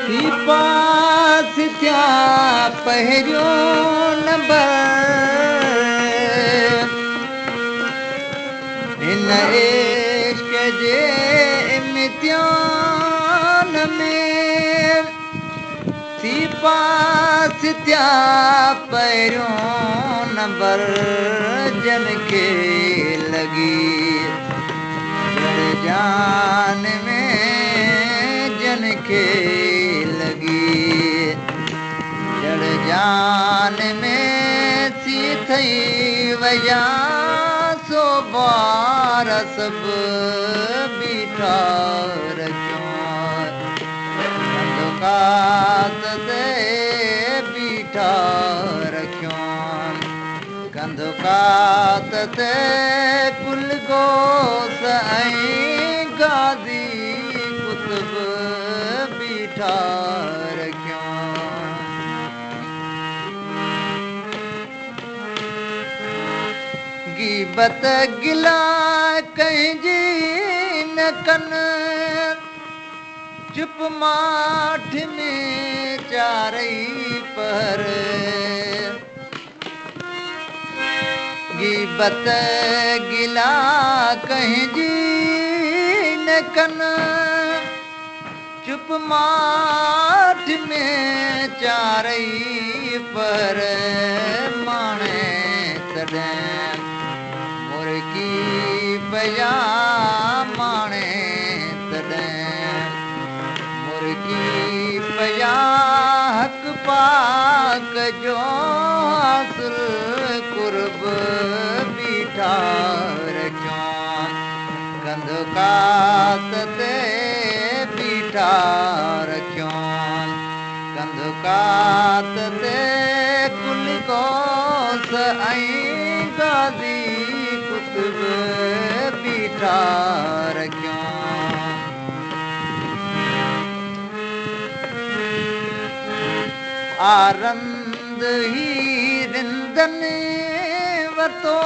ٿي پاس ٿيا پهريون نمبر. هن عشق جي امتحان ۾ ٿي پاس ٿيا پهريون نمبر. جن کي لڳي جڙ جان ۾، جن کي لڳي جڙ جان ۾، سي ٿي ويا سو بار سڀ بيٺا رکيو. ڪنڌ تي بيٺا رکيو، ڪنڌ ڪات تي ڪل گوس ۽ گادي ڪتب بيٺا رکيو. غيبت گلا ڪنهن جي نه ڪن، چپ ماٺ ۾ چارئي پر. غيبت گلا ڪنهن جي نه ڪن، چپ ماٺ ۾ چارئي پر. ماڻي تڏهن مرڪي پيا، ماڻي تڏهن مرڪي پيا، حق پاڪ جو حاصل قرب بيٺا رکيو. ڪنڌ ڪات تي بيٺا رکيو، ڪنڌ ڪات تي ڪل گوس ۽ گادي ڪتب بيٺا رکيو. آرند هي رندن ورتو،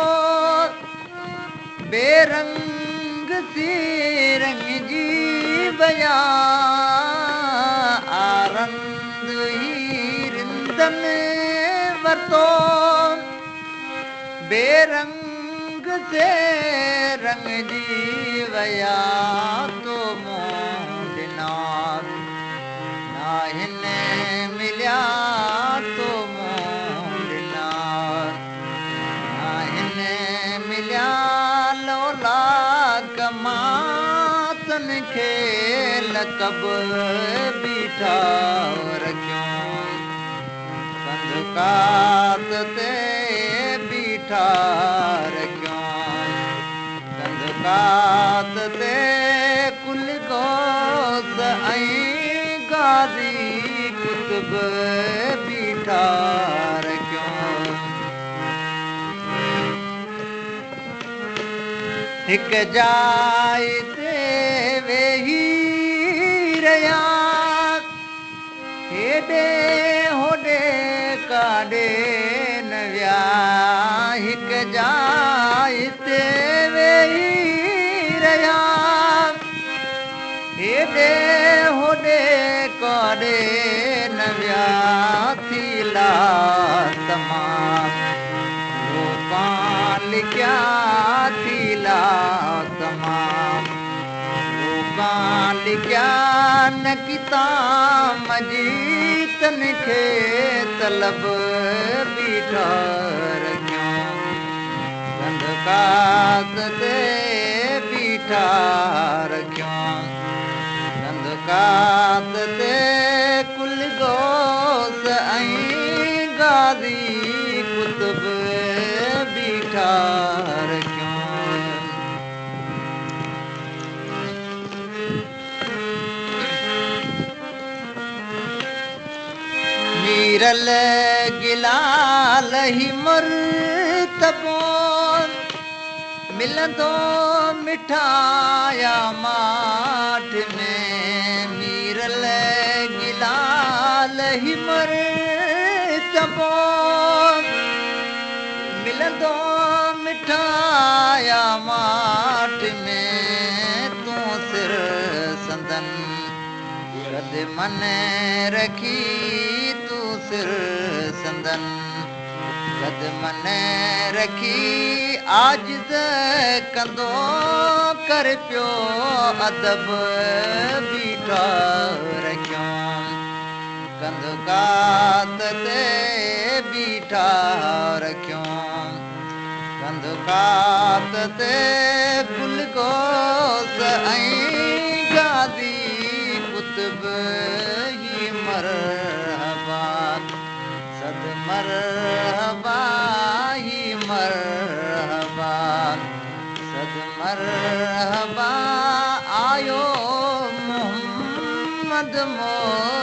بيرنگ سي رنگ جي ويا. آرند هي رندن ورتو، بيرنگ سي رنگ جي ويا. تو مون ڏنا ناهن مليا، تو مون ڏنا ناهن مليا. لولا ڪماتن کي لقب بيٺا رکيو. ڪنڌ ڪات تي بيٺا رکيو، ڪنڌ ڪات تي ڪل گوس ۽ گادي ڪتب بيٺا رکيو. هڪ جاءِ تي ويهي رهيا، هيڏي هوڏي ڪاڏي نه ويا. هڪ جاءِ تي ويهي رهيا، هيڏي هوڏي ڪاڏي نه ويا. ٿيلا تمام لوڪان لکيا، ٿيلا تمام لوڪان لکيا. نه ڪتاب جي تن کي طلب بيٺا رکيو. ڪنڌ ڪات تي بيٺا رکيو، ڪنڌ ڪات تي ڪل گوس ۽ گادي ڪتب بيٺا رکيو. ميرل گلال هي مرتبو ملندو مٺايا ماٺ ۾. ميرل گلال هي مرتبو ملندو مٺايا ماٺ ۾. تون سر سندن. قدمن رکي تون سر سندن. قدمن رکي عاجز ڪندو ڪر پيو ادب بيٺا رکيون. ڪنڌ ڪات تي بيٺا رکيون. ڪنڌ ڪات تي گل غوث ۽ غازي قطب هي مرحبا. صد مرحبا هي مرحبا. صد مرحبا آيو محمد مصطفيٰ.